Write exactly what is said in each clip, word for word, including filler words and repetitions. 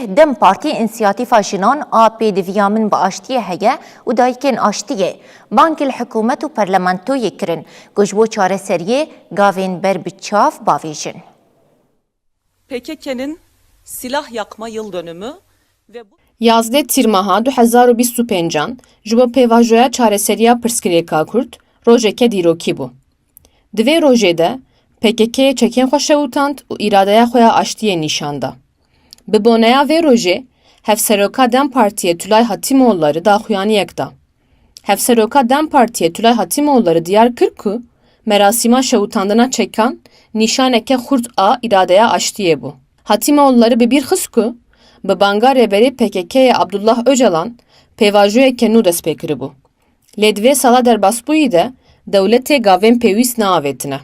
DEM Partî însiyatîfa jinan a pêdiviya min bi aştiyê heye û dayikên aştiyê bangî li hikûmet û parlamentoyê kirin ku ji bo çareseriyê gavên ber bi çav bavêjin. P K K'nin silah yakma yıl dönümü ve bu Yazdeh Tîrmeha du hezar û bîst û pêncan ji bo pêvajoya çareseriya pirsgirêka Kurd rojeke dîrokî bû. Di vê rojê de P K K çekên xwe şewitand û îradeya xwe ya aştiyê nîşan da. Bi boneya vê rojê Hevseroka DEM Partiyê Tulay Hatîmoğulları daxuyaniyek da. Hevseroka DEM Partiyê Tulay Hatîmoğulları diyar kir ku merasîma şewitandina çekan nîşaneke xurt a îradeya aştiyê bû. Hatîmoğulları bi bîr xist ku bi banga rêberê P K K'yê Abdullah Ocalan pêvajoyeke nû dest pê kiribû. Lê di vê sala derbasbûyî de dewletê gavên pêwîst neavêtine.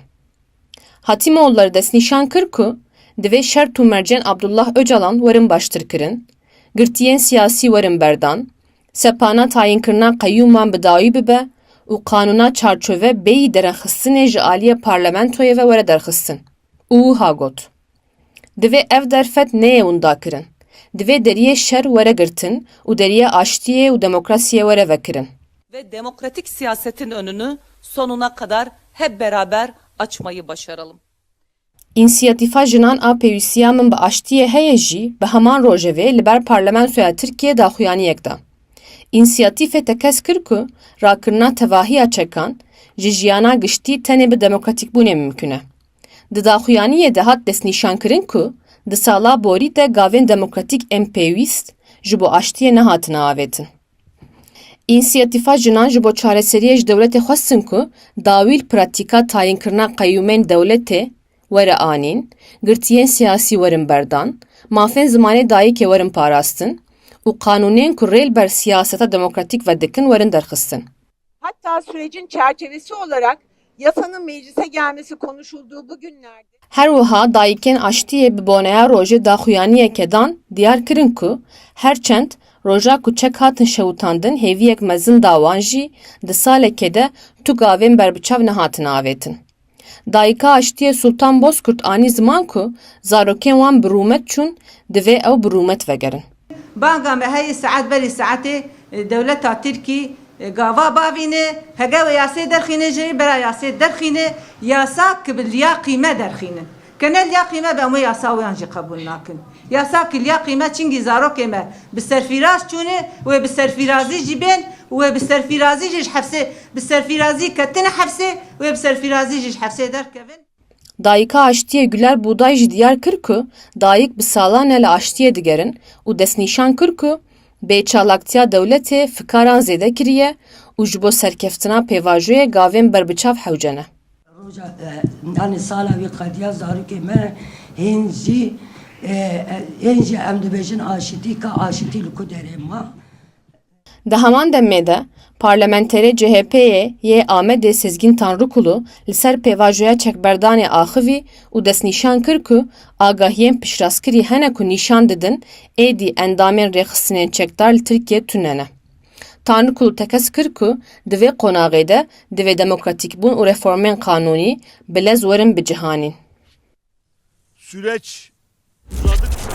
Hatîmoğulları destnîşan kir ku divê şert û mercên Abdullah Ocalan werin baştirkirin, girtiyên siyasî werin berdan, sepana tayînkirina qeyûman bi dawî bibe û qanûna çarçove bêyî derexistinê ji aliyê parlamentoyê ve were derxistin û wiha got, Divê ev derfet neyê windakirin. Divê deriyê şer were girtin û deriyê aştiyê û demokrasiyê were vekirin. ve demokratik siyasetin önünü sonuna kadar hep beraber açmayı başaralım. Însiyatîfa jinan a pêwîstiya min bi aştiyê heye jî bi heman rojevê li ber parlamentoya Tirkiyê daxuyaniyek da. Însiyatîfê tekez kir ku rakirina tevahiya çekan ji jiyana giştî tenê bi demokratîkbûnê mimkun e. Di daxuyaniyê de hat destnîşankirin ku di sala borî de gavên demokratîk ên pêwîst ji bo aştiyê nehatine avêtin. Însiyatîfa jinan ji bo çareseriyê ji dewletê xwestin ku dawî li pratîka tayînkirina qeyûmên dewletê were anîn, girtiyên siyasî werin berdan, mafên zimanê dayikê werin parastin û qanûnên ku rê li ber siyaseta demokratîk vedikin werin derxistin. Hatta sürecin çerçevesi olarak yasanın meclise gelmesi konuşulduğu bu günlerde Her wiha dayikên aştiyê bi boneya rojê daxuyaniyeke dan diyar kirin ku her çend roja ku çek hatin şewitandin hêviyek mezin da wan jî di salekê de tu gavên berbiçav nehatine avêtin. Dayika aştiyê Sultan Bozkurt anî ziman ku zarokên wan bi rûmet çûn, divê ew bi rûmet vegerin. Banga me heye saet berî saetê e, dewleta Tirkî e, gava bavîne, hege wê yasê derxîne jî bera yasê derxîne, yasa ki bi liya qîme derxîne. Ke ne liya qîme be em wê yasa wiyan jî qebûl nakin. Yasa ki liya qîme çingî zarokê me bi serfîraz çûne, wê bi serfîrazî jî bên, wê bi serfîrazî jî ji hefsê, bi serfîrazî ketine hefsê, wê bi serfîrazî jî ji hefsê derkevin. Dayika Aştiyê Güler Buğday jî diyar kir ku dayik bi salan e li aştiyê digerin û destnîşan kir ku bêçalaktiya dewletê fikaran zêde kiriye û ji bo serkeftina pêvajoyê gavên berbiçav hewce ne. Roja, e, yanî sala wî qediya zarokê me hên jî, e, e, hên jî em dibêjin aşitî, ka aşitî li ku derê ma. Di heman demê de parlamenterê C H P'yê yê Amedê Sezgîn Tanrikulu li ser pêvajoya çekberdanê axivî û destnîşan kir ku agahiyên piştrastkirî hene ku nîşan didin êdî endamên rêxistinên çekdar li Tirkiye tune ne. Tanrikulu tekez kir ku di vê qonaxê de divê demokratîkbûn û reformên qanûnî bi lez werin bicihanîn. Süreç uzadıkça